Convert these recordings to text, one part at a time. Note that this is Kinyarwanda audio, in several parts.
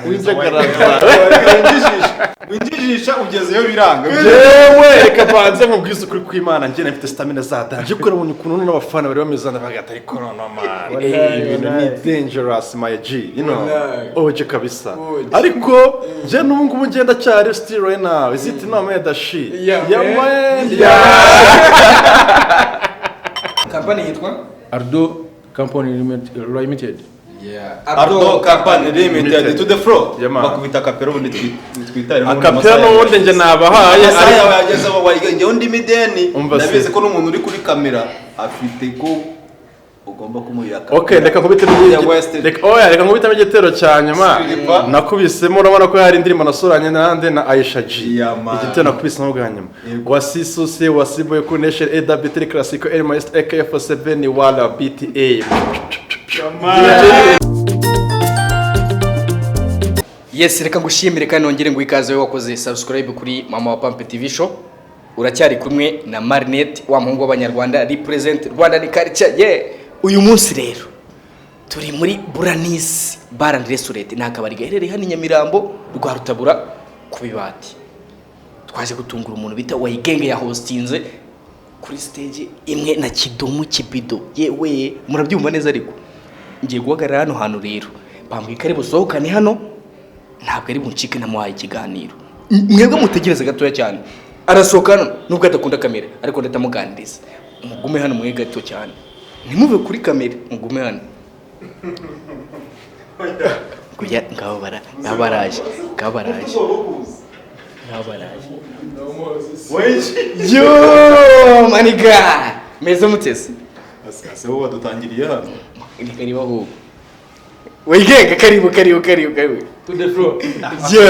Winjagarara. Winjijisha ugezeyo biranga. Yewe, reka banze nkubwize ukuri kw'Imana, njye nafite stamina za danger, kuko urabona ukuntu n'abafana bari bameze bavuga ati: "Ariko no man, ibintu ni dangerous, my G." Wallahi. Oje kabisa. Oje. Ariko njye n'ubu ngubu ngenda cyari still right now, is it no man da shi? Yeah, yeah man. Man, yeah. Kampani yitwa? Ardo Company Limited. Ardo Company Limited, to the floor. Yeah, man. Bakubita acapella, ubundi twitare. Acapella n'ubundi njye nabahaye. Amasaha ariko yawe yageze aho njyewe ndimo ideni. Umva se. Ndabizi ko n'umuntu uri kuri kamera afite ko ugomba kumuha. Okay, reka nkubitemo Ya West. reka, oya, reka nkubitemo igitero cya nyuma. Siripa. Nakubisemo, urabona ko hari indirimbo nasuranye nande na Aisha G. Yeah, man. Igitero nakubisemo bwa nyuma. Yego. Wasisuse wasiboye ku nation AW3 Classico El Maestro AK47 wala BTA. Yes, reka ngushimire kandi nongere ngo ikaze wowe wakoze subscribe kuri Mama wa Pampe TV Show. Uracyari kumwe na Marinette, wa muhungu w'Abanyarwanda, represent Rwanda ni culture. Yeah, uyu munsi rero turi muri Buranis Bar and Restaurant, ni akabari gaherereye hano i Nyamirambo, rwa Rutabura ku Bibati. Twaje gutungura umuntu bita Wayigenge, ya hostinze kuri stage imwe na Kidumu Kibido. Yewe, murabyumva neza, ariko ngiye guhagarara hano hantu rero bambwiye ko ari busohokane hano, ntabwo ari buncike namuhaye ikiganiro. Mwebwe mutegereze gatoya cyane, arasohoka hano nubwo adakunda kamera, ariko ndatamuganiriza. Mugume hano mwe gato cyane, ntimuve kuri kamera, mugume hano. Kujya ngabo bara, ngabo baraje, ngabo baraje, ngabo baraje. Yo my nigga, meze mutese? Ase wowe wadutangiriye hano. Ni karibu ahubwo Wigenga, karibu, karibu, karibu, karibu. To the floor.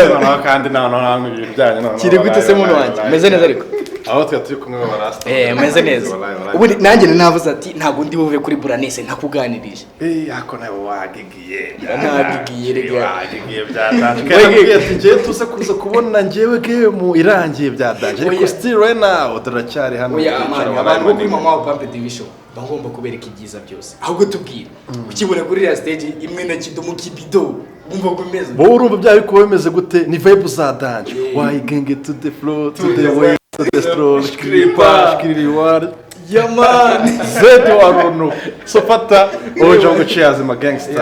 Noneho kandi noneho namwe ibintu byanyu noneho. Kiri gute se muntu wanjye? Meze neza ariko? Aho twe turi kumwe barasta. Eh, meze neza. Wallahi, wallahi. Ubundi nanjye navuze ati ntabwo ndi buve kuri Buranese ntakuganirije. Eh, ako nawe wagigiye. Nagigiye rega. Wagigiye byatanje. Kandi ati ngewe tuze kuza kubona ngewe game irangiye byatanje. Ariko Oya. still right now turacyari hano. Oya twicara, man, wallahi, abantu bo kuri manini. Mama wa Pampe TV Show bagomba kubereka ibyiza byose. Ahubwo tubwire, ukibona kuri iriya stage imwe na Kidumu Kibido, wumva ko umeze? Wowe urumva byaba bikuba bimeze gute? Ni vibe za danger. Why gang to the floor, to the way, to the stroll, shkiripa, shkiriwar. Yeah man. Zed warunu. So fata, ojo ngo cheers my gangster.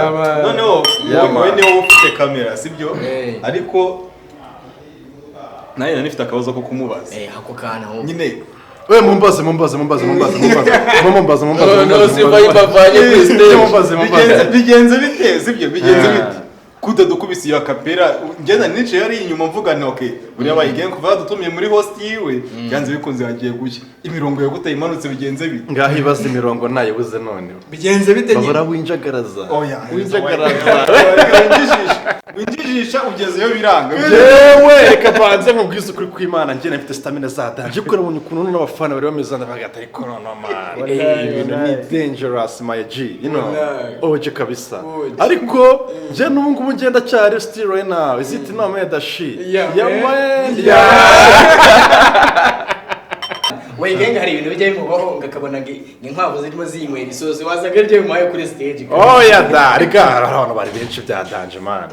Noneho Yeah, wowe man. niwe ufite kamera, sibyo? Eh. Ariko nanjye nari nifite akabazo ko kumubaza. Eh, ako kana ahubwo. Nyine. We mumbaze, mumbaze, mumbaze, mumbaze, mumbaze. Mumbaze, mumbaze. No, Mumbaze, si vibe avanye kuri stage. Mumbaze, mumbaze. Bigenze bite, sibyo? Bigenze Ah. bite kudadukubise iyo acapella? Ngenda nicaye ari inyuma mvuga nti: "Okay, buriya bayigenga kuva yadutumiye muri host yiwe, byanze bikunze hagiye gushya imirongo yaguteye imanutse." Bigenze bite? Ngaho ibaze, imirongo nayibuze none. Bigenze bite nyine? Bahora winjagaraza. Oya. Winjagaraza. Winjijisha ugezeyo biranga. Yewe, reka banze nkubwize ukuri kw'Imana, njye nafite stamina za danger, kuko urabona ukuntu n'abafana bari bameze bavuga ati: "Ariko no man, ibintu ni dangerous, my G." Wallahi. Oje kabisa. Oje. Ariko njye n'ubu ngubu ngenda cyari still right now, is it no man da shi? Yeah, yeah man. Man, yeah. Wigenga hari ibintu bijya bimubaho ngo akabona ngo inkwavu zirimo zinywera isosi, wasaga ibyo bimuhaye kuri stage. Oya da, reka, hari abantu bari benshi bya danger man,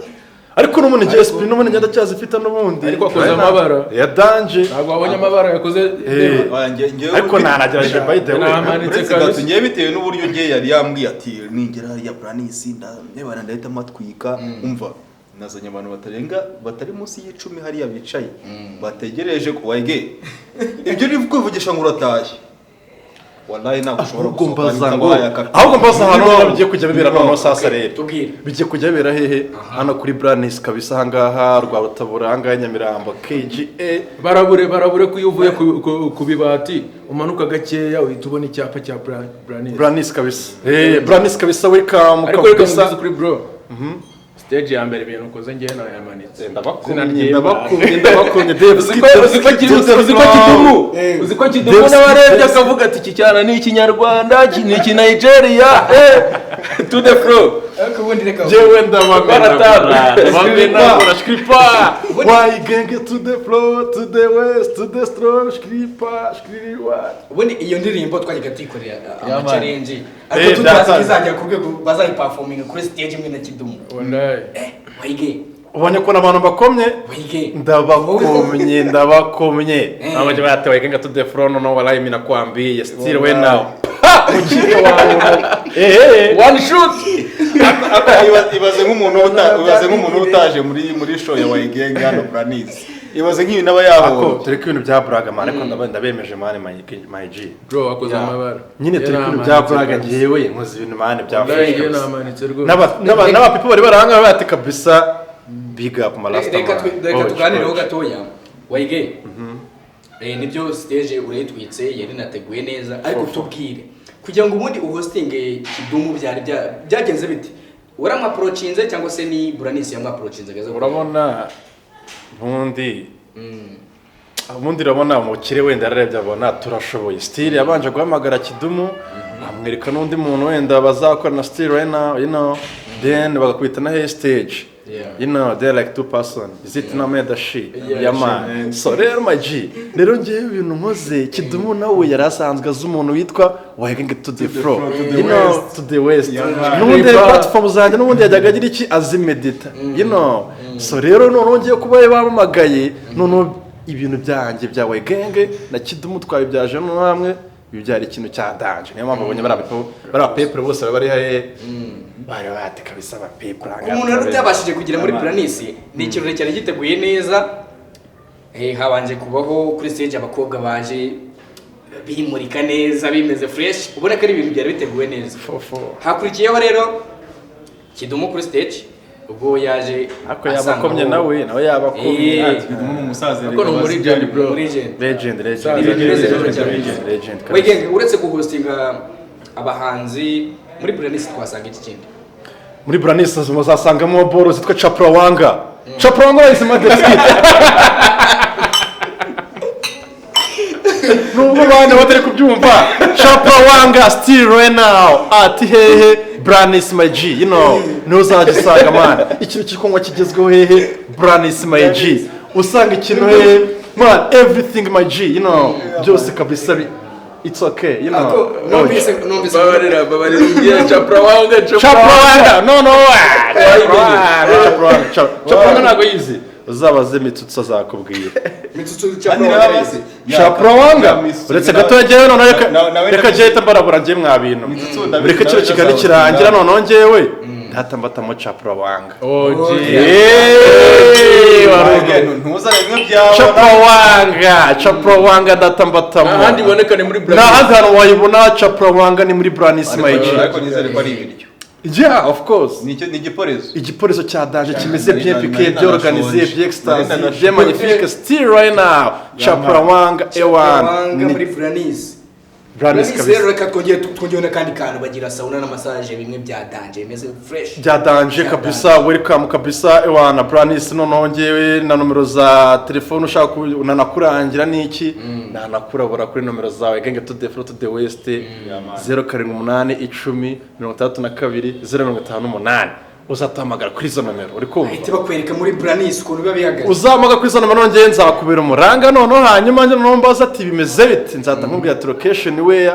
ariko n'ubundi njye esprit n'ubundi ngenda cyazifite n'ubundi. Ariko akoze amabara. Ya danger. Ntabwo wabonye amabara yakoze? Eh. Oya, Ariko ntanagerageje, by the way. Namanitse uretse kabisa. gato, ngewe bitewe n'uburyo ngewe yari yambwiye ati ningera hariya Buranisi ndabara ndahita matwika. Umva, nazanye abantu batarenga, batari munsi y'10 hariya bicaye bategereje ko wayige ibyo uri kwivugisha ngo uratashye. Wallahi ntabwo ushobora Ahubwo gusohoka mbaza ngo ntabaye akapera. Ahubwo mbaza ahantu noneho bigiye kujya bibera noneho sasa rero. Tubwire. Bigiye kujya bibera hehe? Hano kuri Branis kabisa, ahangaha rwa Rutabura, ahangaha Nyamirambo KGA. Barabure, barabure ko iyo uvuye ku bibati umanuka gakeya uhita ubona icyapa cya Branis. Branis kabisa, eh, Branis kabisa, welcome. Ariko reka Kabisa. nkubwize ukuri bro, stage ya mbere ibintu ukoze ngewe nayamanitse. Ndabakumye. Izina. Ndabakumye, ndabakumye Dave. Uzi ko Kidumu, uzi ko Kidumu Dave. n'abarebye akavuga ati: "Iki cyana ni Ikinyarwanda, iki ni Ikinigeria." Eh, to the floor. Ariko ubundi reka Jewe ndabamenagura, ndabamenagura. Shkripa. Ubundi- Why gang to the floor, to the west, to the strong, shkripa shkriwa. Ubundi iyo ndirimbo twajyaga tuyikorera Yeah, ama man. challenge, Eh, ariko tutazi ko byatanga. izagera ku rwego bazayiperforminga kuri stage imwe na Kidumu. Wallahi. Eh, wayige. Ubonye ukuntu abantu bakomye? Wige. Ndabakomye, ndabakomye. Abajya batewe Genge to the front, no walahi, mimi nakwambiye, still we now. Mukiko wawe. One shoot. Ibaze nk'umuntu utaje muri show ya Wayigenga hano Braniz, ibaze nk'ibintu aba Ako yabonye. turi ku bintu bya Braga man, ariko ndabemeje man, my G. Bro, wakoze amabara. Nyine turi ku bintu bya Braga, ngewe nkoze ibintu man bya Wallahi fresh ngewe kabisa. namanitse rwose. N'aba people bari baranga bati kabisa, big up my last. Reka tuganireho gatoya. Wayige, nibyo, stage urayitwitse, yari nateguye neza, ariko tubwire, kugira ngo ubundi uhostinge Kidumu byari byagenze bite? Waramwapproachinze cyangwa se ni Buranisi yamwapproachinze agaza? Urabona ubundi urabona umukire wenda yararebye abona turashoboye. Still yabanje guhamagara Kidumu, amwereka n'undi muntu wenda bazakorana still right now, then bagakubita na hey stage. They're like two person. Is it no made she? Yeah, Yeah, man. So rero my G, rero ngewe ibintu nkoze, Kidumu nawe yari asanzwe azi umuntu witwa Wayigenga to the floor. To the west. To the west. Yeah, man. N'ubundi Riba. platform zanjye n'ubundi yajyaga agira iki azimedita. So rero noneho ngiye kuba bampamagaye, noneho ibintu byanjye bya Wayigenge na Kidumu twabibyaje noneho hamwe bibyara ikintu cya danger. Niyo mpamvu abonye bari people bose bari hehe bari bati kabisa aba people. Umuntu rero utabashije kugera muri Buranisi, ni ikirori cyari giteguye neza. Habanje kubaho kuri stage abakobwa baje bimurika neza, bimeze fresh, ubona ko ari ibintu byari biteguwe neza. Hakurikiyeho rero Kidumu kuri stage, ubwo yaje Ariko yabakomye nawe yabakomye. Kidumu ni umusaza. Ariko ni umulegend, bro. Muri legend. Legend, legend. Saza. Ibintu bimeze Legend, neza cyane. legend, legend kabisa. Wegenge, uretse guhostinga abahanzi muri Buranisi, twasanga iki kindi? Muri Branis muzasangamo boro zitwa Chaprawanga. Chaprawanga is madrid. Nubwo bana batari kubyumva, Chaprawanga still right now ati hehe Branis my G, ntuzajya man ikintu cy'ikunywa kigezweho hehe Branis my G, usanga ikintu hehe man, everything my G, byose kabisa it's okay. Ako numvise Babarira, babarira, ngiye Chaprawanga, Chaprawanga. Chaprawanga, no, Chaprawanga, Chaprawanga, Chaprawanga ntabwo yizi, uzabaze Mitsutsu azakubwira. Mitsutsu. Hano Chaprawanga. irabazi. Chaprawanga uretse gato njyewe noneho reka reka njyewe mbarabura njye mwa bintu. Mitsutsu ndabizi, Reka kino nawe kigali ndazabaza. kirangira, noneho njyewe ndatambatamo Chaprawanga. OG. Yeee, Ntuzane bimwe byawe. Chaprawanga, Chaprawanga ndatambatamo. Ahandi iboneka ni muri Nta Brazil. handi hantu wayibona Chaprawanga, ni muri Branis my G. Ariko nizere ko ari ibiryo. Yeah, of course. Ni icyo, ni igiporezo. Igipoliso cya danger kimeze bien nari piqué, bien organisé, nanashonje. bien extase, Nari nanashonje. bien magnifique, still right now Chaprawanga ewan. Chaprawanga muri Buranisi. Branis Buranisi kabisa. rero, reka twongere n'akandi kantu, bagira sauna na massage, bimwe bya danger bimeze fresh. Bya danger Bya kabisa, welcome kabisa ewana Branis. Noneho ngewe na nomero za telefone ushaka nanakurangira niki nanakurabura kuri nomero zawe, Genge to the floor to the west, 0781062058, uzatuhamagara kuri izo nomero, uri kumva? Bahita bakwereka muri Buranisi ukuntu biba bihagaze. Uzamaga kuri izo nomero, ngewe nzakubera umuranga. Noneho hanyuma njye noneho mbaza ati bimeze bite, nzahita nkubwira ati location where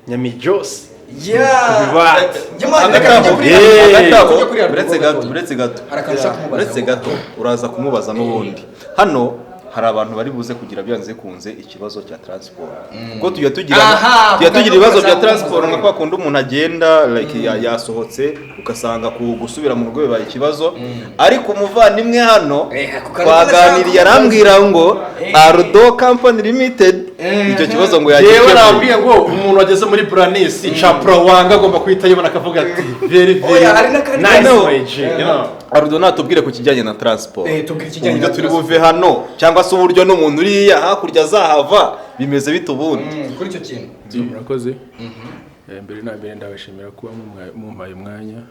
Nyamijose. Yeah. Bibate. Jamani, reka tujye kuri Yeah. reka tujye kuri Uretse gato, uretse gato, Hari akantu ushaka kumubaza. uretse gato, uraza kumubaza n'ubundi. Hano hari abantu bari buze kugira byanze bikunze ikibazo cya transport, kuko tujya tugira Aha, tujya tugira ibibazo bya kukaza transport, nka kumubaza. kwa kundi umuntu agenda like yasohotse ugasanga ku gusubira mu rugo bibaye ikibazo. Ariko umuvandimwe hano Ako kantu twaganiriye, karaza. arambwira ngo Ardo Company Limited icyo kibazo ngo Yewe, yagikemuye. nabwiye ngo umuntu wageze muri Branis, Chaprawanga agomba guhita yibona akavuga ati very very Oya, hari n'akandi nice kantu. my G, you know. Ardo natubwire ku kijyanye na transport. Tubwire ikijyanye uburyo na turi transport. buve hano cyangwa se uburyo n'umuntu uriya hakurya azahava bimeze bite ubundi? Kuri icyo kintu. So, murakoze. Mbere na mbere ndabashimira kuba mumpaye umwanya.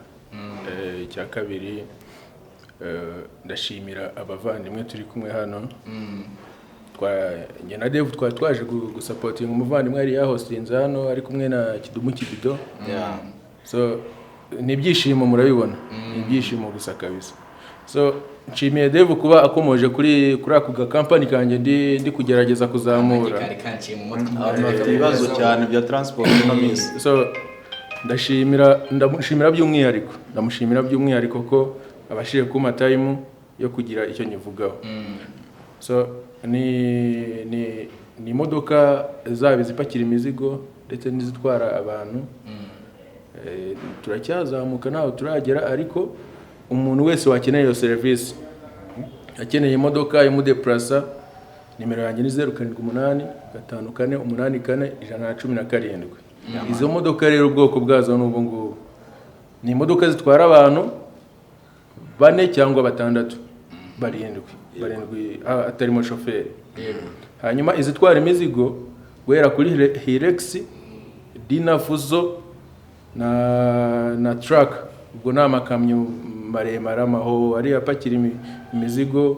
Icya kabiri, ndashimira abavandimwe turi kumwe hano. Njye na Dave twari twaje gusupportinga umuvandimwe yari yahostinze hano ari kumwe na Kidumu Kibido. So ni ibyishimo, murabibona, ni ibyishimo gusa kabisa. So nshimiye Dave kuba akomoje kuri ako gakampani kanjye ndi kugerageza kuzamura. Kari kanciye mu mutwe. Abantu bafite ibibazo cyane bya transport ino minsi. So ndamushimira by'umwihariko, ndamushimira by'umwihariko ko abashije kumpa time. yo kugira icyo nyivugaho. So ni imodoka zaba izipakira imizigo ndetse n'izitwara abantu. Turacyazamuka, ntaho turagera, ariko umuntu wese wakeneye iyo serivisi, akeneye imodoka imudepurasa, nimero yanjye ni 0785484117. Izo modoka rero ubwoko bwazo ni ubu ngubu: ni imodoka zitwara abantu bane cyangwa batandatu, barindwi atarimo shoferi. Hanyuma izitwara imizigo guhera kuri Hilux, Dyna, Fuso na truck, ubwo ni amakamyo maremare, amaho ari apakira imizigo,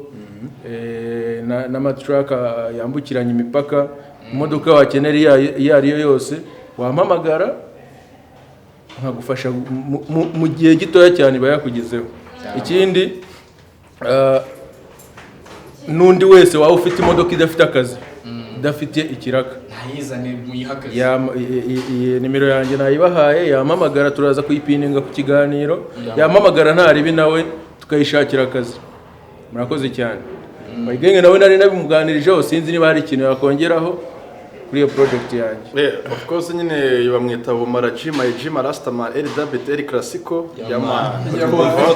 n'amatruck yambukiranya imipaka. Imodoka wakenera iyo ari yo yose wampamagara nkagufasha mu gihe gitoya cyane iba yakugezeho. Ikindi, n'undi wese waba ufite imodoka idafite akazi, idafite ikiraka, ntayizane muyihakaze. Iyi nimero yanjye nayibahaye, yampamagara, turaza kuyipininga ku kiganiro. Yampamagara nta ribi, nawe tukayishakira akazi. Murakoze cyane. Bayigenge nawe nari nabimuganirijeho, sinzi niba hari ikintu yakongeraho kuri iyo project yanjye. Of course nyine bamwita Bumara G, my G, Rastaman, LWT, El Clasico. Yeah man.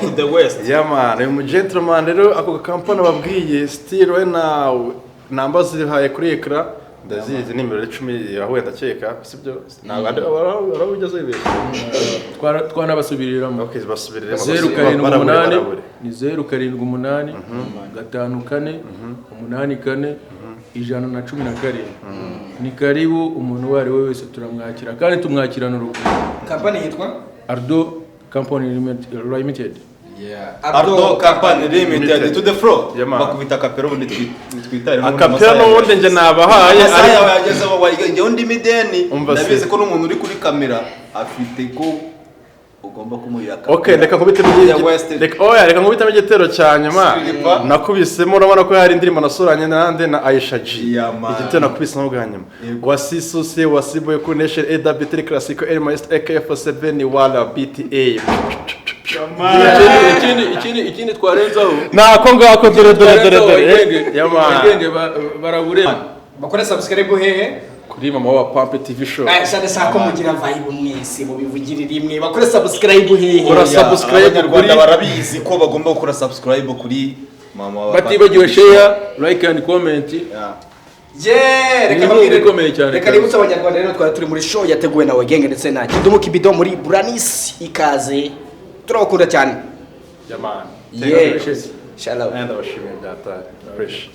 To the west. Yeah man, uyu mu gentleman rero, ako kampani babwiye still right now, namba zihaye kuri écran ndazizi, nimero 10 yahuye ndakeka, sibyo? Ntabwo arabugeze wibeshye. Twanabasubiriramo. Okay, basubiriremo. 078, ni 0785488117. Ni karibu, umuntu uwo ari we wese turamwakira kandi tumwakirana urugwiro. Kampani yitwa Ardo Company Limited. Ardo Company Limited, to the floor. Yeah, man. Bakubita akapera ubundi twitare. Akapera n'ubundi njye nabahaye. Amasaha Ariko yawe yagezeho, njyewe ndi mideni. Umva se. Ndabizi ko n'umuntu uri kuri kamera afite ko ugomba kumuha akapera. Okay, reka nkubitemo Ya West. Reka, oya, reka nkubitemo igitero cya nyuma. Silipa. Nakubisemo, urabona ko hari indirimbo nasuranye nande na Aisha G. Yeah, man. Igitero nakubisemo bwa nyuma. Yego. Wasisuse wasiboye ku nation AWT Classico El Maestro AKF7 wala BTA. Ikindi twarenzaho, Nako ngako, dore dore dore dore. Wayigenge. Yeah, man. Wayigenge barabure. Bakore subscribe hehe? Kuri Mama wa Pampe TV Show. Shane sako mugira vibe mwese mubivugire rimwe. Bakore subscribe hehe? Kora Oya, subscribe Abanyarwanda kuri- barabizi ko bagomba gukora subscribe kuri Mama wa Batibagiwe share, like and comment. Yeah. Yeah, reka Ni mbabwire- inkunga ikomeye cyane reka kabisa. nibutse Abanyarwanda rero, twari turi muri show yateguwe na Wegenge ndetse na Kidumu Kibido muri Buranis. Ikaze, turabakunda cyane. Yeah, man. Yeah. Shalom. Ndabashimiye byatari. Fresh.